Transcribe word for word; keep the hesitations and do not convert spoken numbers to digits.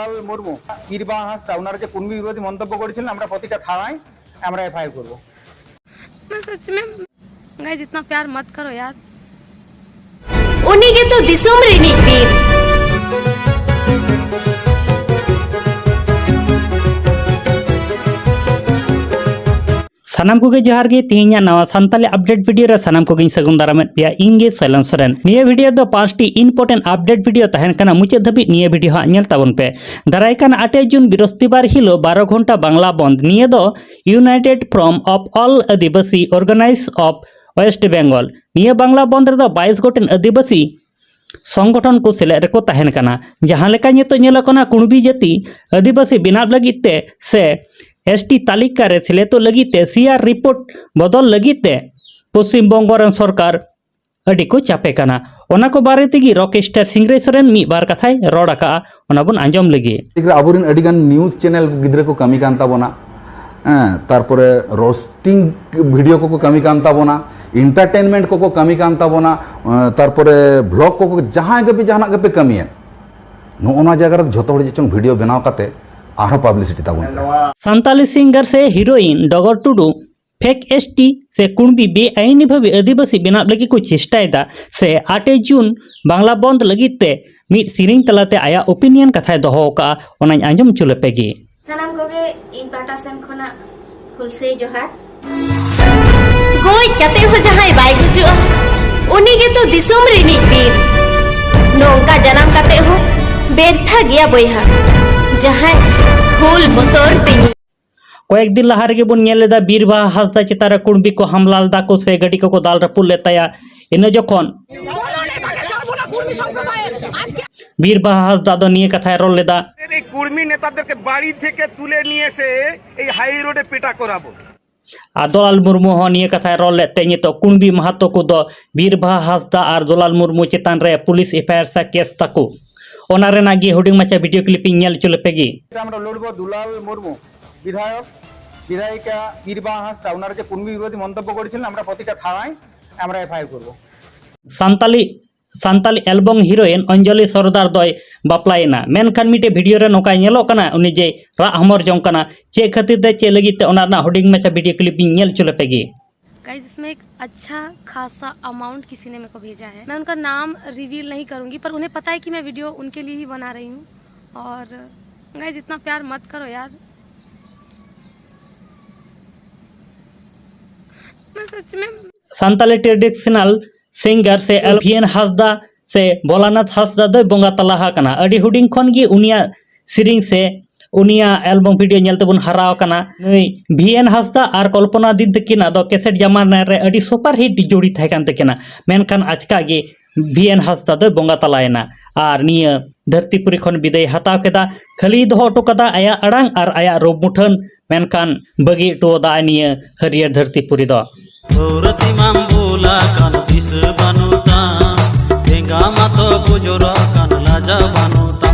লাল মুর্মু, বীর বাহা হাঁসদা, ওনারা যে কুর্মী বিরোধী মন্তব্য করেছিলেন, আমরা প্রতিটা থানায় আমরা এফআইআর করব। मैं सच में, गाइस, इतना प्यार मत करो यार। ᱩᱱᱤ ᱜᱮᱛᱚ ᱫᱤᱥᱚᱢ ᱨᱤᱱᱤᱡ ᱵᱤᱨ᱾ ᱥᱟᱱᱟᱢ ᱠᱚᱜᱮ ᱡᱚᱦᱟᱨ ᱜᱮ᱾ ᱛᱮᱦᱮᱧᱟᱜ ᱱᱟᱣᱟ ᱥᱟᱱᱛᱟᱞᱤ ᱟᱯᱰᱮᱴ ᱵᱷᱤᱰᱤᱭᱳ ᱨᱮ ᱥᱟᱱᱟᱢ ᱠᱚᱜᱮᱧ ᱥᱟᱹᱜᱩᱱ ᱫᱟᱨᱟᱢᱮᱫ ᱯᱮᱭᱟ᱾ ᱤᱧ ᱜᱮ ᱥᱚᱭᱞᱚᱱ ᱥᱚᱨᱮᱱ᱾ ᱱᱤᱭᱟᱹ ᱵᱷᱤᱰᱤᱭᱳ ᱫᱚ ᱯᱟᱸᱪᱴᱤ ᱤᱢᱯᱚᱨᱴᱮᱱᱴ ᱟᱯᱰᱮᱴ ᱵᱷᱤᱰᱤᱭᱳ ᱛᱟᱦᱮᱱ ᱠᱟᱱᱟ, ᱢᱩᱪᱟᱹᱫ ᱫᱷᱟᱹᱵᱤᱡ ᱱᱤᱭᱟᱹ ᱵᱷᱤᱰᱤᱭᱳ ᱦᱟᱸᱜ ᱧᱮᱞ ᱛᱟᱵᱚᱱ ᱯᱮ᱾ ᱫᱟᱨᱟᱭ ᱠᱟᱱ ᱟᱴᱮᱭ ᱡᱩᱱ ᱵᱤᱨᱚᱥᱯᱚᱛᱤᱵᱟᱨ ᱦᱤᱞᱳᱜ ᱵᱟᱨᱚ ᱜᱷᱚᱱᱴᱟ ᱵᱟᱝᱞᱟ ᱵᱚᱱᱫ᱾ ᱱᱤᱭᱟᱹ ᱫᱚ United Front of All Adivasi Organization of West Bengal, ᱱᱤᱭᱟᱹ ᱵᱟᱝᱞᱟ ᱵᱚᱱᱫ ᱨᱮᱫᱚ ᱵᱟᱭᱤᱥ ᱜᱚᱴᱮᱱ ᱟᱹᱫᱤᱵᱟᱹᱥᱤ ᱥᱚᱝᱜᱚᱴᱷᱚᱱ ᱠᱚ ᱥᱮᱞᱮᱫ ᱨᱮᱠᱚ ᱛᱟᱦᱮᱱ ᱠᱟᱱᱟ᱾ ᱡᱟᱦᱟᱸ ᱞᱮᱠᱟ ᱱᱤᱛᱚᱜ ᱧᱮᱞᱚᱜ ᱠᱟᱱᱟ, ᱠᱩᱬᱵᱤ ᱡᱟᱹᱛᱤ ᱟᱹᱫᱤᱵᱟᱹᱥᱤ ᱵᱮᱱᱟᱣ ᱞᱟᱹᱜᱤᱫ ᱛᱮ ᱥᱮ ᱮᱥᱴᱤ ᱛᱟᱹᱞᱤᱠᱟ ᱨᱮ ᱥᱮᱞᱮᱫᱚᱜ ᱞᱟᱹᱜᱤᱫ ᱛᱮ ᱥᱤᱭᱟᱨ ᱨᱤᱯᱳᱨᱴ ᱵᱚᱫᱚᱞ ᱞᱟᱹᱜᱤᱫ ᱛᱮ ᱯᱚᱥᱪᱤᱢ ᱵᱚᱝᱜᱚ ᱨᱮᱱ ᱥᱚᱨᱠᱟᱨ ᱟᱹᱰᱤ ᱠᱚ ᱪᱟᱯᱮ ᱠᱟᱱᱟ᱾ ᱚᱱᱟ ᱠᱚ ᱵᱟᱨᱮ ᱛᱮᱜᱮ ᱨᱚᱠ ᱥᱴᱟᱨ ᱥᱤᱝᱨᱟᱹᱭ ᱥᱚᱨᱮᱱ ᱢᱤᱫ ᱵᱟᱨ ᱠᱟᱛᱷᱟᱭ ᱨᱚᱲ ᱟᱠᱟᱜᱼᱟ, ᱚᱱᱟ ᱵᱚᱱ ᱟᱸᱡᱚᱢ ᱞᱮᱜᱮ᱾ ᱴᱷᱤᱠ ᱨᱮ ᱟᱵᱚᱨᱮᱱ ᱟᱹᱰᱤᱜᱟᱱ ᱱᱤᱭᱩᱡᱽ ᱪᱮᱱᱮᱞ ᱜᱤᱫᱽᱨᱟᱹ ᱠᱚ ᱠᱟᱹᱢᱤ ᱠᱟᱱ ᱛᱟᱵᱚᱱᱟ, ᱦᱮᱸ, ᱛᱟᱨᱯᱚᱨᱮ ᱨᱳᱥᱴᱤᱝ ᱵᱷᱤᱰᱤᱭᱳ ᱠᱚᱠᱚ ᱠᱟᱹᱢᱤ ᱠᱟᱱ ᱛᱟᱵᱚᱱᱟ, ᱮᱱᱴᱟᱨᱴᱮᱱᱢᱮᱱᱴ ᱠᱚᱠᱚ ᱠᱟᱹᱢᱤ ᱠᱟᱱ ᱛᱟᱵᱚᱱᱟ, ᱮᱸ, ᱛᱟᱨᱯᱚᱨᱮ ᱵᱷᱞᱚᱜ ᱠᱚᱠᱚ, ᱡᱟᱦᱟᱸᱭ ᱜᱮᱯᱮ ᱡᱟᱦᱟᱱᱟᱜ ᱜᱮᱯᱮ ᱠᱟᱹᱢᱤᱭᱮᱫ, ᱱᱚᱜᱼᱚ ᱱᱚᱣᱟ ᱡᱟᱭᱜᱟ ᱨᱮ ᱡᱷᱚᱛᱚ ᱦᱚᱲ ᱪᱮᱫ ᱪᱚᱝ ᱵᱷᱤᱰᱤᱭᱳ ᱵᱮᱱᱟᱣ ᱠᱟᱛᱮ ᱟᱨᱦᱚᱸ ᱯᱟᱵᱽᱞᱤᱥᱤᱴᱤ ᱛᱟᱵᱚᱱ ᱯᱮ᱾ ᱥᱟᱱᱛᱟᱞᱤ ᱥᱤᱝᱜᱟᱨ ᱥᱮ ᱦᱤᱨᱳᱭᱤᱱ ᱰᱚᱜᱚᱨ ᱴᱩᱰᱩ ᱯᱷᱮᱠ ᱮᱥᱴᱤ ᱥᱮ ᱠᱩᱬᱵᱤ ᱵᱮᱟᱭᱤᱱᱤ ᱵᱷᱟᱵᱮ ᱟᱹᱫᱤᱵᱟᱹᱥᱤ ᱵᱮᱱᱟᱣ ᱞᱟᱹᱜᱤᱫ ᱠᱚ ᱪᱮᱥᱴᱟᱭᱮᱫᱟ ᱥᱮ ᱟᱴᱮᱭ ᱡᱩᱱ ᱵᱟᱝᱞᱟ ᱵᱚᱱᱫ ᱞᱟᱹᱜᱤᱫ ᱛᱮ ᱢᱤᱫ ᱥᱮᱨᱮᱧ ᱛᱟᱞᱟᱛᱮ ᱟᱭᱟᱜ ᱳᱯᱤᱱᱤᱭᱚᱱ ᱠᱟᱛᱷᱟᱭ ᱫᱚᱦᱚ ᱟᱠᱟᱫᱼᱟ, ᱚᱱᱟᱧ ᱟᱸᱡᱚᱢ ᱦᱚᱪᱚ ᱞᱮᱯᱮ ᱜᱮ᱾ ᱥᱟᱱᱟᱢ ᱠᱚᱜᱮ ᱤᱧ ᱯᱟᱦᱴᱟ ᱥᱮᱱ ᱠᱷᱚᱱᱟᱜ ᱦᱩᱞᱥᱟᱹᱭ ᱡᱚᱦᱟᱨ᱾ ᱜᱚᱡ ᱠᱟᱛᱮ ᱦᱚᱸ ᱡᱟᱦᱟᱸᱭ ᱵᱟᱭ ᱜᱩᱡᱩᱜᱼᱟ, ᱩᱱᱤ ᱜᱮᱛᱚ ᱫᱤᱥᱚᱢ ᱨᱤᱱᱤᱡ ᱵᱤᱨ᱾ ᱱᱚᱝᱠᱟ ᱡᱟᱱᱟᱢ ᱠᱟᱛᱮ ᱦᱚᱸ ᱵᱮᱨᱛᱷᱟ ᱜᱮᱭᱟ ᱵᱚᱭᱦᱟ, ᱡᱟᱦᱟᱸᱭ ᱦᱩᱞ ᱵᱚᱛᱚᱨ ᱛᱮ ᱧᱩ ᱠᱚᱭᱮᱠ ᱫᱤᱱ ᱞᱟᱦᱟ ᱨᱮᱜᱮ ᱵᱚᱱ ᱧᱮᱞ ᱞᱮᱫᱟ, ᱵᱤᱨ ᱵᱟᱦᱟ ᱦᱟᱸᱥᱫᱟ ᱪᱮᱛᱟᱱ ᱨᱮ ᱠᱩᱬᱵᱤ ᱠᱚ ᱦᱟᱢᱞᱟ ᱞᱮᱫᱟ ᱠᱚ ᱥᱮ ᱜᱟᱹᱰᱤ ᱠᱚᱠᱚ ᱫᱟᱞ ᱨᱟᱹᱯᱩᱫ ᱞᱮᱫ ᱛᱟᱭᱟ᱾ ᱤᱱᱟᱹ ᱡᱚᱠᱷᱚᱱ ᱵᱤᱨ ᱵᱟᱦᱟ ᱦᱟᱸᱥᱫᱟ ᱫᱚ ᱱᱤᱭᱟᱹ ᱠᱟᱛᱷᱟᱭ ᱨᱚᱲ ᱞᱮᱫᱟ᱾ এই কর্মী নেতাদেরকে বাড়ি থেকে তুলে নিয়ে এসে এই হাই রোডে পেটা করাবো। ᱟᱨ ᱫᱩᱞᱟᱞ ᱢᱩᱨᱢᱩ ᱦᱚᱸ ᱱᱤᱭᱟᱹ ᱠᱟᱛᱷᱟᱭ ᱨᱚᱲ ᱞᱮᱫ ᱛᱮ ᱱᱤᱛᱚᱜ ᱠᱩᱬᱵᱤ ᱢᱟᱦᱟᱛᱚ ᱠᱚᱫᱚ ᱵᱤᱨ ᱵᱟᱦᱟ ᱦᱟᱸᱥᱫᱟ ᱟᱨ ᱫᱩᱞᱟᱞ ᱢᱩᱨᱢᱩ ᱪᱮᱛᱟᱱ ᱨᱮ ᱯᱩᱞᱤᱥ ᱮᱯᱷᱟᱭᱟᱨ ᱥᱟ ᱠᱮᱥ ᱛᱟᱠᱚ᱾ ᱚᱱᱟ ᱨᱮᱱᱟᱜ ᱜᱮ ᱦᱩᱰᱤᱧ ᱢᱟᱪᱷᱟ ᱵᱷᱤᱰᱤᱭᱳ ᱠᱞᱤᱯ ᱤᱧ ᱧᱮᱞ ᱦᱚᱪᱚ ᱞᱮᱯᱮ ᱜᱮ᱾ আমরা লড়ব দুলাল মুর্মু, বিধায়ক, বিধায়িকা বীর বাহা হাঁসদা, ওনারা যে কুর্মী বিরোধী মন্তব্য করেছিলেন, আমরা প্রতিটা থানায় আমরা এফআইআর করব। ᱥᱟᱱᱛᱟᱞᱤ ᱥᱟᱱᱛᱟᱞᱤ ᱮᱞᱵᱚᱢ ᱦᱤᱨᱳᱭᱤᱱ ᱚᱧᱡᱚᱞᱤ ᱥᱚᱨᱫᱟᱨ ᱫᱚᱭ ᱵᱟᱯᱞᱟᱭᱮᱱᱟ᱾ ᱢᱮᱱᱠᱷᱟᱱ ᱢᱤᱫᱴᱮᱡ ᱵᱷᱤᱰᱤᱭᱳ ᱨᱮ ᱱᱚᱝᱠᱟ ᱧᱮᱞᱚᱜ ᱠᱟᱱᱟ, ᱩᱱᱤ ᱡᱮ ᱨᱟᱜ ᱦᱚᱢᱚᱨ ᱡᱚᱝ ᱠᱟᱱᱟ᱾ ᱪᱮᱫ ᱠᱷᱟᱹᱛᱤᱨ ᱛᱮ, ᱪᱮᱫ ᱞᱟᱹᱜᱤᱫ ᱛᱮ, ᱚᱱᱟ ᱨᱮᱱᱟᱜ ᱦᱩᱰᱤᱧ ᱢᱟᱪᱷᱟ ᱵᱷᱤᱰᱤᱭᱳ ᱠᱞᱤᱯ ᱤᱧ ᱧᱮᱞ ᱦᱚᱪᱚ ᱞᱮᱯᱮ ᱜᱮ᱾ गाइस, इसमें एक अच्छा खासा अमाउंट किसी ने मेरे को भेजा है। मैं उनका नाम रिवील नहीं करूँगी, पर उन्हें पता है कि मैं वीडियो उनके लिए ही बना रही हूँ। और गाइस, इतना प्यार मत करो यार। मैं सच में ᱥᱟᱱᱛᱟᱞᱤ ᱴᱨᱮᱰᱤᱥᱚᱱᱟᱞ ᱥᱤᱝᱜᱟᱨ ᱥᱮ ᱮᱞ ᱵᱷᱤ ᱮᱱ ᱦᱟᱸᱥᱫᱟ ᱥᱮ ᱵᱷᱳᱞᱟᱱᱟᱛᱷ ᱦᱟᱸᱥᱫᱟ ᱫᱚᱭ ᱵᱚᱸᱜᱟ ᱛᱟᱞᱟ ᱟᱠᱟᱱᱟ᱾ ᱟᱹᱰᱤ ᱦᱩᱰᱤᱧ ᱠᱷᱚᱱ ᱜᱮ ᱩᱱᱤᱭᱟᱜ ᱥᱮᱨᱮᱧ ᱥᱮ ᱩᱱᱤᱭᱟᱜ ᱮᱞᱵᱚᱢ ᱵᱷᱤᱰᱤᱭᱳ ᱧᱮᱞ ᱛᱮᱵᱚᱱ ᱦᱟᱨᱟ ᱟᱠᱟᱱᱟ᱾ ᱱᱩᱭ ᱵᱷᱤ ᱮᱱ ᱦᱟᱸᱥᱫᱟ ᱟᱨ ᱠᱚᱞᱯᱚᱱᱟ ᱫᱤᱱ ᱛᱟᱹᱠᱤᱱᱟᱜ ᱫᱚ ᱠᱮᱥᱮᱴ ᱡᱟᱢᱟᱱᱟ ᱨᱮ ᱟᱹᱰᱤ ᱥᱩᱯᱟᱨ ᱦᱤᱴ ᱡᱩᱲᱤ ᱛᱟᱦᱮᱸ ᱠᱟᱱ ᱛᱟᱹᱠᱤᱱᱟ᱾ ᱢᱮᱱᱠᱷᱟᱱ ᱟᱪᱠᱟ ᱜᱮ ᱵᱷᱤ ᱮᱱ ᱦᱟᱸᱥᱫᱟ ᱫᱚᱭ ᱵᱚᱸᱜᱟ ᱛᱟᱞᱟᱭᱮᱱᱟ ᱟᱨ ᱱᱤᱭᱟᱹ ᱫᱷᱟᱹᱨᱛᱤᱯᱩᱨᱤ ᱠᱷᱚᱱ ᱵᱤᱫᱟᱹᱭ ᱦᱟᱛᱟᱣ ᱠᱮᱫᱟ᱾ ᱠᱷᱟᱹᱞᱤ ᱫᱚᱦᱚ ᱦᱚᱴᱚ ᱠᱟᱫᱟ ᱟᱭᱟᱜ ᱟᱲᱟᱝ ᱟᱨ ᱟᱭᱟᱜ ᱨᱩᱯ ᱢᱩᱴᱷᱟᱹᱱ, ᱢᱮᱱᱠᱷᱟᱱ ᱵᱟᱹᱜᱤ ᱦᱚᱴᱚ ᱟᱫᱟᱭ ᱱᱤᱭᱟᱹ ᱦᱟᱹᱨᱭᱟᱹᱲ ᱫᱷᱟᱹᱨᱛᱤᱯᱩᱨᱤ ᱫᱚ᱾ ᱵᱷᱳᱨ ᱛᱤᱢᱟᱢ ᱵᱩᱞ ᱟᱠᱟᱱ ᱫᱤᱥᱟᱹ ᱵᱟᱹᱱᱩᱜ ᱛᱟᱢ, ᱮᱸᱜᱟ ᱢᱟᱛᱚ ᱵᱩᱡᱩᱨ ᱟᱠᱟᱱ ᱞᱟᱡᱟ ᱵᱟᱹᱱᱩᱜ ᱛᱟᱢ᱾